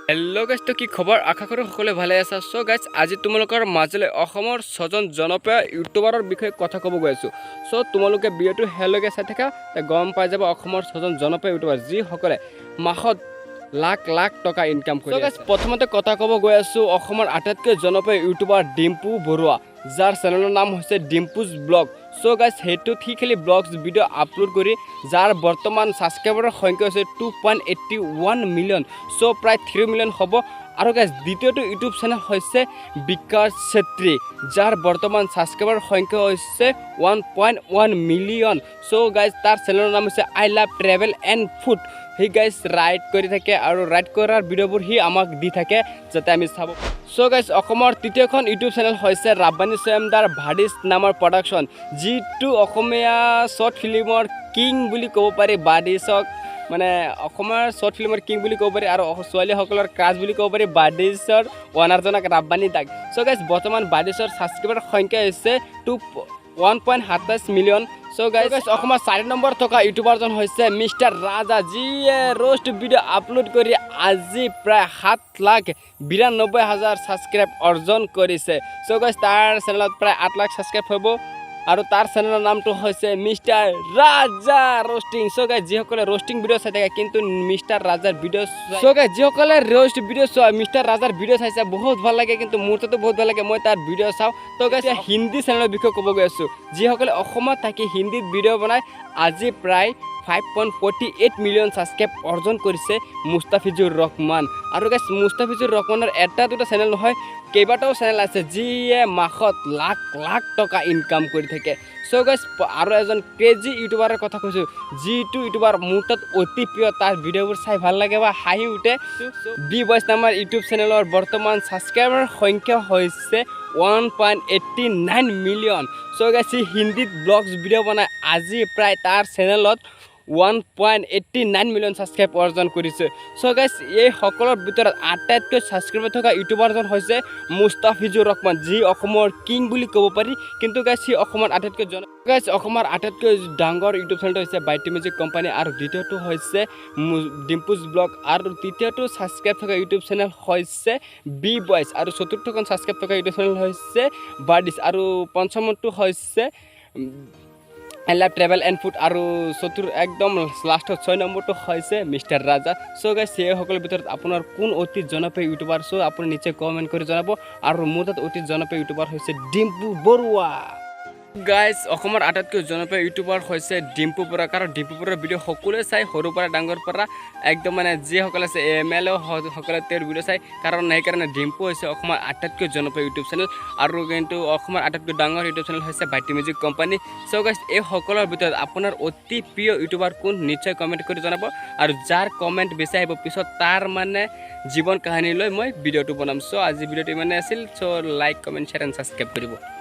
Hello' guys, তো কি খবৰ? আশা কৰোঁ সকলোৱে ভালে আছা। চ' গাইজ, আজি তোমালোকৰ মাজলৈ অসমৰ ছজন জনপ্ৰিয় ইউটিউবাৰৰ বিষয়ে কথা ক'ব গৈ আছোঁ। চ' তোমালোকে ভিডিঅ'টো শেষলৈকে চাই থাকা, তে গম পাই যাব অসমৰ ছজন জনপ্ৰিয় ইউটিউবাৰ, যিসকলে মাহত লাখ লাখ টকা ইনকাম কৰি আছে। প্ৰথমতে কথা ক'ব গৈ আছোঁ অসমৰ আটাইতকৈ জনপ্ৰিয় ইউটিউবাৰ ডিম্পু বৰুৱা, যাৰ চেনেলৰ নাম হৈছে ডিম্পুজ ব্লগ। চ' গাইজ, সেইটোত সি খালি ব্লগছ ভিডিঅ' আপলোড কৰি, যাৰ বৰ্তমান ছাবস্ক্ৰাইবাৰৰ সংখ্যা হৈছে 2.81 million। চ' প্ৰায় 3 মিলিয়ন হ'ব। আৰু গাইজ, দ্বিতীয়টো ইউটিউব চেনেল হৈছে বিকাশ চেত্ৰী, যাৰ বৰ্তমান ছাবস্ক্ৰাইবাৰৰ সংখ্যা হৈছে 1.1 million। So guys, তাৰ চেনেলৰ নাম হৈছে I love travel and food. C guys ride কৰি থাকে আৰু ৰাইড কৰাৰ ভিডিঅ'বোৰ সি আমাক দি থাকে, যাতে আমি চাব। চ' গাইজ, অসমৰ তৃতীয়খন ইউটিউব চেনেল হৈছে ৰাব্বানী স্বয়ংদাৰ ভাডিছ নামৰ প্ৰডাকশ্যন, যিটো অসমীয়া শ্বৰ্ট ফিল্মৰ কিং বুলি ক'ব পাৰি। বাডিছক মানে অসমৰ শ্বৰ্ট ফিল্মৰ কিং বুলি ক'ব পাৰি আৰু ছোৱালীসকলৰ ক্ৰাছ বুলি ক'ব পাৰি বাডিছৰ অনাৰজনক ৰাব্বানী দাক। চ' গাইজ, বৰ্তমান বাডিছৰ ছাবস্ক্ৰাইবাৰৰ সংখ্যা হৈছে 1.27 মিলিয়ন। চ' গাইজ, অসমৰ চাৰি নম্বৰ থকা ইউটিউবাৰজন হৈছে মিষ্টাৰ ৰাজা, যিয়ে ৰ'ষ্ট ভিডিঅ' আপলোড কৰি আজি প্ৰায় 7,92,000 ছাবস্ক্ৰাইব অৰ্জন কৰিছে। চ' গাইজ, তাৰ চেনেলত প্ৰায় 8 লাখ ছাবস্ক্ৰাইব হ'ব আৰু তাৰ চেনেলৰ নামটো হৈছে মিষ্টাৰ ৰাজা ৰ'ষ্টিং। চ' গাইজ, যিসকলে ৰ'ষ্টিং ভিডিঅ' চাই থাকে, কিন্তু মিষ্টাৰ ৰাজাৰ ভিডিঅ', চ' গাইজ, যিসকলে ৰ'ষ্ট ভিডিঅ' চোৱা, মিষ্টাৰ ৰাজাৰ ভিডিঅ' চাইছে, বহুত ভাল লাগে। কিন্তু মোৰতো বহুত ভাল লাগে, মই তাৰ ভিডিঅ' চাওঁ। তো গাইজ, হিন্দী চেনেলৰ বিষয়ে ক'ব গৈ আছোঁ, যিসকলে অসমত থাকি হিন্দীত ভিডিঅ' বনাই আজি প্ৰায় 5.48 million subscribe অৰ্জন কৰিছে, মুস্তাফিজুৰ ৰহমান। আৰু গাইজ, মুস্তাফিজুৰ ৰহমানৰ এটা দুটা চেনেল নহয়, কেইবাটাও চেনেল আছে, যিয়ে মাহত লাখ লাখ টকা ইনকাম কৰি থাকে। চ' গাইজ, আৰু এজন ক্ৰেজি ইউটিউবাৰৰ কথা কৈছোঁ, যিটো ইউটিউবাৰ মোৰ তাত অতি প্ৰিয়, তাৰ ভিডিঅ'বোৰ চাই ভাল লাগে বা হাঁহি উঠে। বি বইচ নামৰ ইউটিউব চেনেলৰ বৰ্তমান ছাবস্ক্ৰাইবাৰৰ সংখ্যা হৈছে 1.89 million। So guys, সি হিন্দীত ব্লগছ ভিডিঅ' বনাই আজি প্ৰায় তাৰ চেনেলত 1.89 million subscribe অৰ্জন কৰিছে। চ' গাইজ, এই সকলৰ ভিতৰত আটাইতকৈ ছাবস্ক্ৰাইবাৰ থকা ইউটিউবাৰজন হৈছে মুস্তাফিজুৰ ৰহমান, যি অসমৰ কিং বুলি ক'ব পাৰি। কিন্তু গাইজ, সি অসমৰ আটাইতকৈ জন গাইজ, অসমৰ আটাইতকৈ ডাঙৰ ইউটিউব চেনেলটো হৈছে বাইটি মিউজিক কোম্পানী আৰু দ্বিতীয়টো হৈছে ডিম্পুজ ব্লগ আৰু তৃতীয়টো ছাবস্ক্ৰাইব থকা ইউটিউব চেনেল হৈছে বি বইচ আৰু চতুৰ্থখন ছাবস্ক্ৰাইব থকা ইউটিউব চেনেল হৈছে বাৰ্ডিছ আৰু পঞ্চমটো হৈছে I love travel and food আৰু একদম লাষ্টত ছয় নম্বৰটো হৈছে মিষ্টাৰ ৰাজা। চ' গাইজ, সেইসকলৰ ভিতৰত আপোনাৰ কোন অতি জনপ্ৰিয় ইউটিউবাৰ? চ' আপুনি নিশ্চয় কমেণ্ট কৰি জনাব। আৰু মোৰ তাত অতি জনপ্ৰিয় ইউটিউবাৰ হৈছে ডিম্পু বৰুৱা। গাইজ, অসমৰ আটাইতকৈ জনপ্ৰিয় ইউটিউবাৰ হৈছে ডিম্পু বৰুৱা, কাৰণ ডিম্পু বৰুৱাৰ ভিডিঅ' সকলোৱে চাই, সৰুৰ পৰা ডাঙৰ পৰা একদম মানে যিসকল আছে, এম এল এ সকলে তেওঁৰ ভিডিঅ' চায়। কাৰণ সেইকাৰণে ডিম্পু হৈছে অসমৰ আটাইতকৈ জনপ্ৰিয় ইউটিউব চেনেল। আৰু কিন্তু অসমৰ আটাইতকৈ ডাঙৰ ইউটিউব চেনেল হৈছে বাইটি মিউজিক কোম্পানী। চ' গাইজ, এই সকলৰ ভিতৰত আপোনাৰ অতি প্ৰিয় ইউটিউবাৰ কোন, নিশ্চয় কমেণ্ট কৰি জনাব। আৰু যাৰ কমেণ্ট বেছি আহিব, পিছত তাৰ মানে জীৱন কাহিনী লৈ মই ভিডিঅ'টো বনাম। চ' আজি ভিডিঅ'টো ইমানেই আছিল। So like, comment, share and subscribe কৰিব।